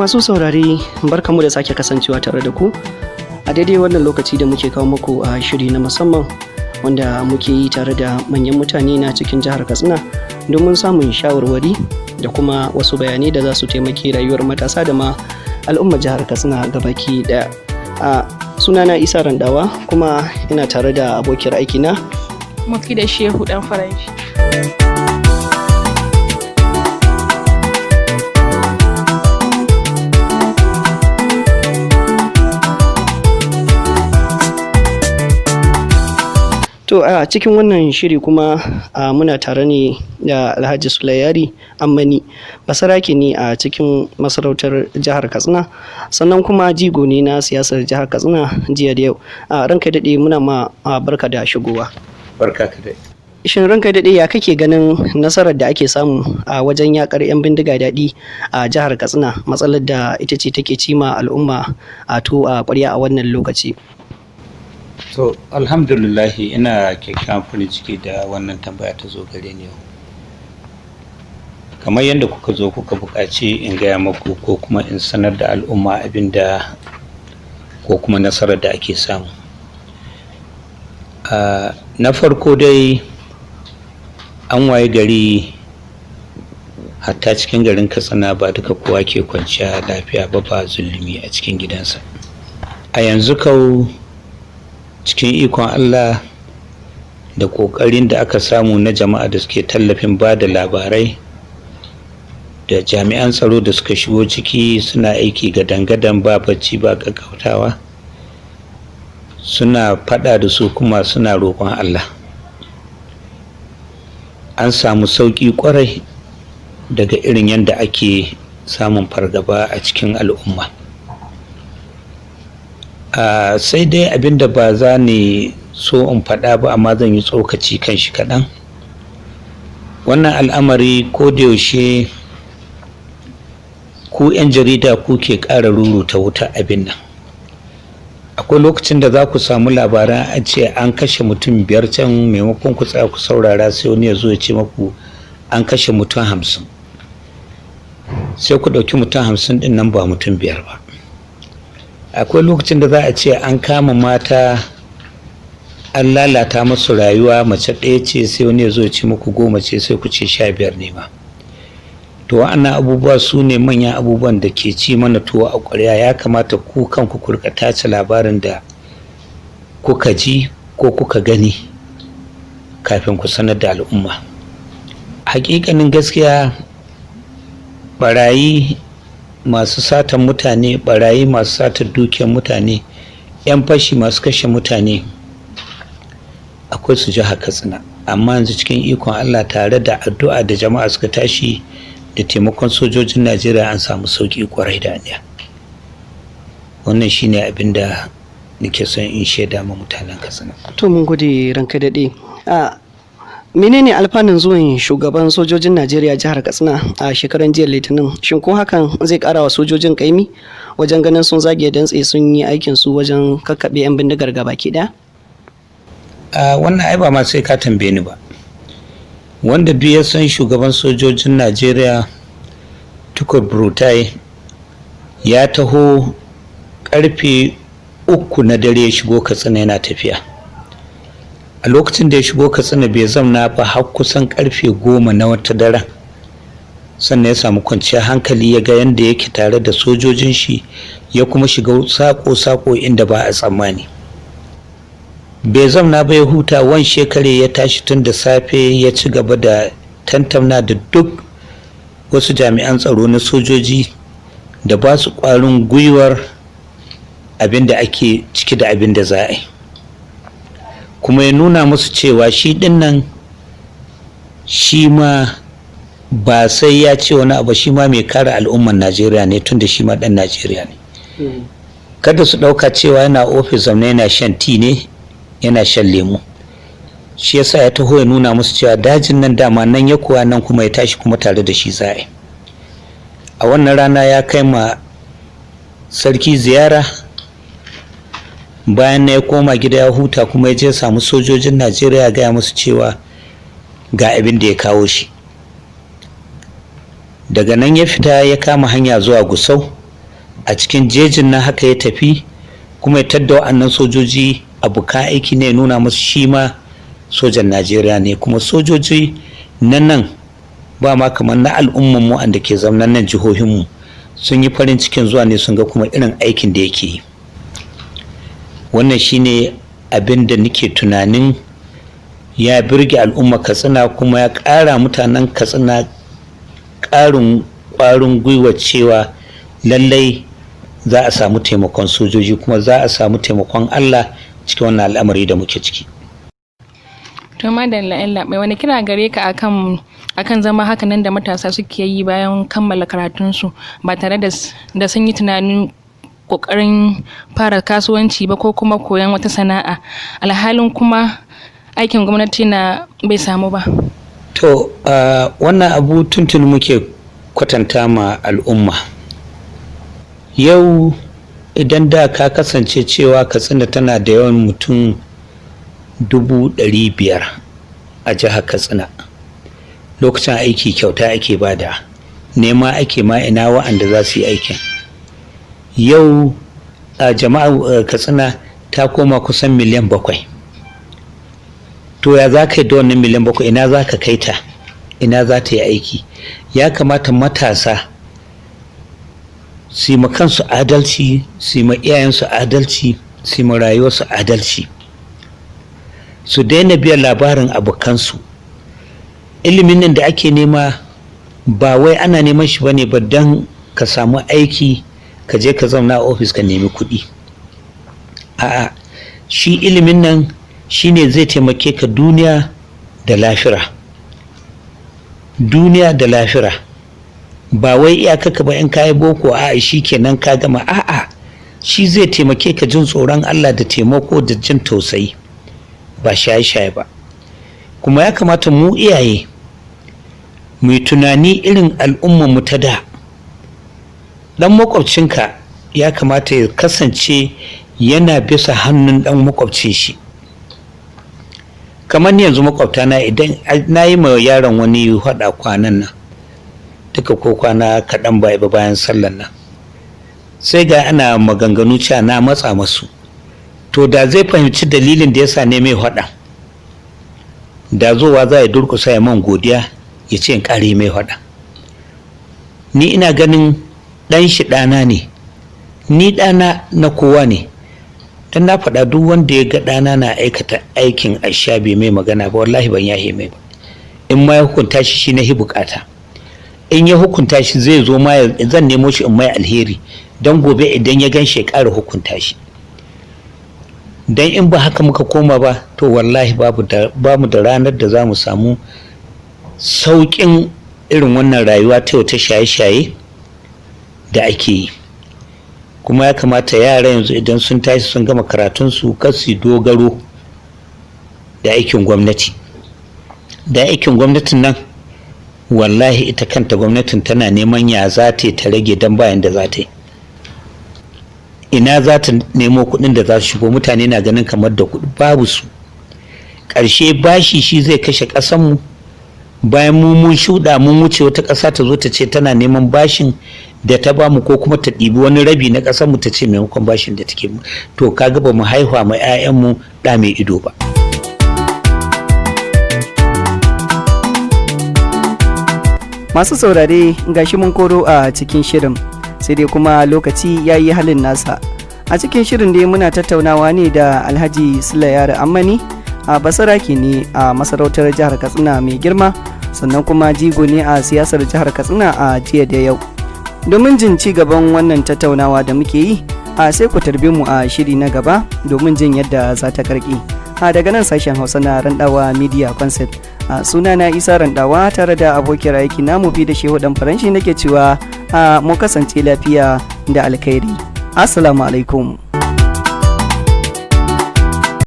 Masu saurare, barkamu da sake kasancewa tare da ku a daidai wannan lokaci da muke kawo muku a shiri na musamman wanda muke yi tare da manyan mutane na cikin jihar Katsina domin samun shawarwari da kuma wasu bayanai da za su taimaki rayuwar matasa da ma al'ummar jihar Katsina gabaki daya. A sunana Isa Randawa, kuma ina tare da abokiyar aikina Mufi da Shehu Dan Faranshi. To, a cikin wannan shiri kuma muna tare ne da Alhaji Sulayari Ammani, basarake ne a cikin masarautar jihar Katsina, sannan kuma jigo ne na siyasar jihar Katsina jiya da yau. A ranka daɗe, muna ma barka da shigowa. Barka ka dai. Shin ranka daɗe, ya kake ganin nasarar da ake samu a wajen yakar 'yan bindiga daɗi a jihar Katsina, matsalar da ita ce take cima al'umma a to a ƙwarya a wannan lokaci? To, alhamdulillahi, ina kyakkyawan farin ciki da wannan tambaya ta zo gare ni yau. Kamar yadda kuka zo kuka buƙaci in gaya maku ko kuma in sanar da al'umma abin da ko kuma nasarar da ake samu. Na farko dai, an waye gari hatta cikin garin Katsina ba duka kowa ke kwanciya lafiya ba, ba zulumi a cikin gidansa. A yanzu kau, cikin ikon Allah da ƙoƙarin da aka samu na jama'a da suke tallafin ba da labarai da jami'an tsaro da suka shigo ciki, suna aiki gadan-gadan, ba bacci ba ƙaƙƙautawa, suna faɗa da su kuma suna roƙon Allah, an samu sauƙi ƙwarai daga irin yadda ake samun fargaba a cikin al'umma. Sai dai abin da ba za ni so in faɗa ba, amma zan yi tsokaci kan shi kaɗan. Wannan al'amari, ko da yaushe ku 'yan jarida ku ke ƙara ruruta wuta abin nan. Akwai lokacin da za ku samu labaran a ce an kashe mutum 5 can, maimakon ku tsaya ku saurara, sai wani ya zo ya ce maku an kashe mutum 50, sai ku ɗauki mutum 50 ɗin nan ba mutum 5 ba. Akwai lokacin da za a ce an kama mata, an lalata masu rayuwa, mace ɗaya ce, sai wani ya zo ya ce muku 10 ce, sai ku ce 15 ne ma. To, wa'annan abubuwa su ne manyan abubuwan da ke ci mana tuwo a ƙwarya. Ya kamata ku kanku ku rika tace labarin da kuka ji ko kuka gani kafin ku sanar da al'umma. Hakikanin gaskiya, barayi masu satan mutane, barayi masu satar dukiyar mutane, 'yan fashi masu kashe mutane, akwai su jihar Katsina. Amma yanzu, cikin ikon Allah, tare da addu'a da jama'a suka tashi da taimakon sojojin Najeriya, an samu sauƙi kwarai da aniya. Wannan shine abin da nake son in shaida ma mutanen Katsina. To, mun gode, ranka daɗe. A menene alfanun zuwan shugaban sojojin Najeriya jihar Katsina a shekaran jiya Litinin? Shin ko hakan zai ƙara wa sojojin ƙaimi wajen ganin sun zage dantse sun yi aikin su wajen kakkaɓe 'yan bindigar gabaki ɗaya? Wannan ai ba ma sai ka tambaye ni ba. Wanda duk ya san shugaban sojojin Najeriya, Tukur Buratai, ya taho karfe 3 na dare ya shigo Katsina yana tafiya. A lokacin da ya shigo Katsina, bai zamna ba har kusan karfe 10 na wata daren, sannan ya samu kwanciyar hankali, ya ga yadda yake tare da sojojin shi, ya kuma shiga sako-sako inda ba a tsammani. Bai zamna ba ya huta, wan shekare ya tashi tun da safe ya ci gaba da tantamna da duk wasu jami'an tsaro na sojoji da ba su ƙwarin gwiwar abin da ake ciki da abin da za a yi, kuma ya nuna musu cewa shi ɗin nan, shi ma ba sai ya ce wani abu, shi ma mai kare al'ummar Najeriya ne, tun da shi ma ɗan Najeriya ne. Kada su ɗauka cewa yana ofis zaune yana shan tea ne, yana shan lemu. Shi yasa ya taho ya nuna musu cewa dajin nan dama nan ya kuwa nan kuma ya tashi, kuma tare da shi za a yi. A wannan rana ya kai ma sarki ziyara. Bayan na ya koma gida ya huta, kuma ya je samu sojojin Najeriya, gaya musu cewa ga abin da ya kawo shi. Daga nan ya fita ya kama hanya zuwa Gusau. A cikin jejin nan haka ya tafi, kuma ya tadda wa'annan sojoji abokan aiki ne, ya nuna musu shi ma sojan Najeriya ne. Kuma sojoji na nan ba ma kamar na al'umman mu da ke zaunan nan jihohinmu, sun yi farin cikin zuwa ne sun ga kuma irin aikin da yake yi. Wannan shine abin da nake tunanin ya birge al'umma Katsina, kuma ya ƙara mutanen Katsina ƙarin ƙwarin gwiwa cewa lallai za a samu taimakon sojoji, kuma za a samu taimakon Allah cikin wannan al'amari da muke ciki. To madalla, yallaɓai, wani kira gare ka akan zama haka nan da matasa suke yi bayan kammala karatunsu ba tare da sun yi tunanin kokarin fara kasuwanci ba ko kuma koyon wata sana'a, alhalin kuma aikin gwamnati na bai samu ba? To, wannan abu tuntuni muke kwatanta ma al'umma. Yau idan da ka kasance cewa Katsina tana da yawan mutum 500,000 a jihar Katsina, lokacin aiki kyauta ake bada, nema ake ma ina wa'anda za su yi aikin. Yau a jama'a Katsina ta koma kusan 7 miliyan. To ya za ka yi da wannan 7 miliyan? Ina za ka kai ta? Ina za ta yi aiki? Ya kamata matasa su yi ma kansu adalci, su yi ma iyayensu adalci, su yi ma rayuwarsu adalci, su daina biyan labarin abokansu. Ilimin nan da ake nema ba wai ana neman shi bane ba don ka samu aiki ka je ka zauna a ofis ka nemi kuɗi. A'a, shi ilimin nan shine zai taimake ka duniya da lafira, duniya da lafira. Ba wai iyakaka ba in kayi boko, a'a, shi kenan ka gama. A'a, shi zai taimake ka jin tsoron Allah da taimako da jin tausayi, ba shaye-shaye ba. Kuma ya kamata mu iyaye mu yi tunani irin al'ummar mu ta da. Dan makwabcinka ya kamata ya kasance yana bisa hannun dan makwabcin shi. Kamar yanzu makwabtana, idan na yi ma yaron wani haɗa kwanan nan duka, ko kwana kaɗan ba bayan sallan nan, sai ga ana maganganu cewa na matsa masu. To da zai fahimci dalilin da yasa ne mai haɗa, da zowa za ya durƙusa ya man godiya, ya ce in ƙare mai haɗa. Ni ina ganin ɗan shi ɗana ne, ni ɗana na kowa ne. Dan na faɗa, duk wanda ya ga ɗana na aikata aikin asha bai mai magana ba, wallahi ban yahe mai ba. In ma ya hukunta shi, shi na hi bukata. In ya hukunta shi, zai zo ma zan nemo shi in mai alheri, don gobe idan ya gan shi ya ƙara hukunta shi. Don in ba haka muka koma ba, to wallahi ba mu da ranar da za mu samu sauƙin irin wannan rayuwa ta yau ta shaye-shaye da ake yi. Kuma ya kamata yara yanzu idan sun tashi sun gama karatunsu, kar su dogaro da aikin gwamnati. Da aikin gwamnatin nan, wallahi ita kanta gwamnatin tana neman ya za ta ta rage, don bayan da za ta yi, ina za ta nemo kuɗin da za su shigo? Mutane na ganin kamar da kuɗi, babu su. Ƙarshe bashi shi zai kashe ƙasanmu. Bayan mu mun shuɗa mun wuce, wata ƙasa ta zo ta ce tana neman bashin da ta bamu, ko kuma ta ɗibi wani rabi na ƙasarmu ta ce maimakon bashin da take mu. To kaga ba mu haihuwa ma 'ya'yanmu ɗa mai ido ba. Masu saurare, gashi mun koro a cikin shirin, sai dai kuma lokaci ya yi halin nasa. A cikin shirin dai muna tattaunawa ne da Alhaji Sule Ammani, a basaraki ne a masarautar jihar Katsina mai girma, sannan kuma jigo ne a siyasar jihar Katsina a jiya da yau. Domin jin ci gaban wannan tattaunawa da muke yi, a sai ku tarbe mu a shiri na gaba domin jin yadda za ta karki. A daga nan sashen Hausa na Randawa Media Concept, a suna na Isa Randawa, tare da abokiyar aiki namu fi da Shehu Dan Faranshi, nake cewa a mu kasance lafiya da alkhairi. Assalamu alaikum.